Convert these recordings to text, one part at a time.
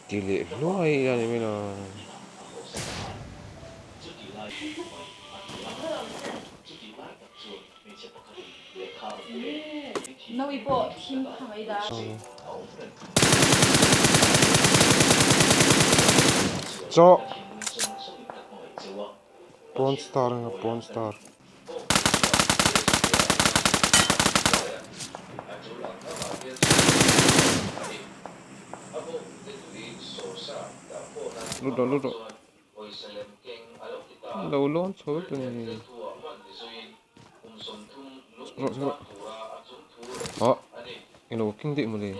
Ti leh hluai ila ni mai lo. Chaw Porn star anga porn star. Lut rawh lut rawh. Lo lawn chho vek tur ni. Rawh chho rawh. Ah eng lo keng daih mawle.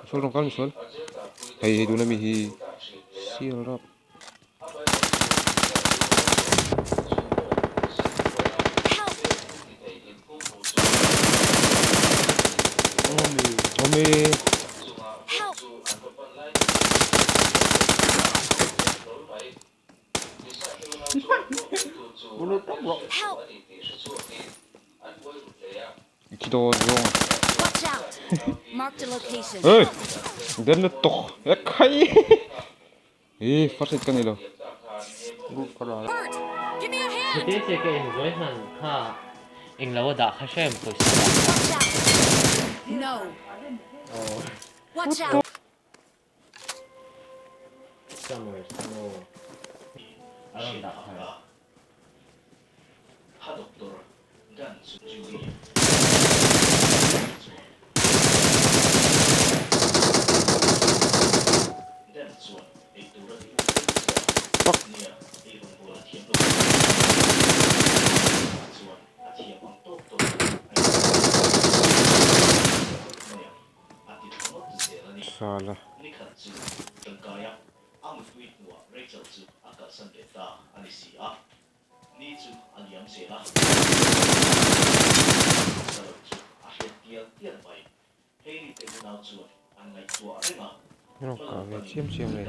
Misual rawn kal misual. Hei hei tuna mi hi sial rap. Awmi. I thi dawn zawng a. Hey! Den lutuk e khai. Hi first aid ka nei lo. Heti che ka enjoy hman kha englo a dah kha hrem pawisa dah kha. Aww. Summer snow a rawn dah har a. Sala. Rawng kah ve chiam chiam le.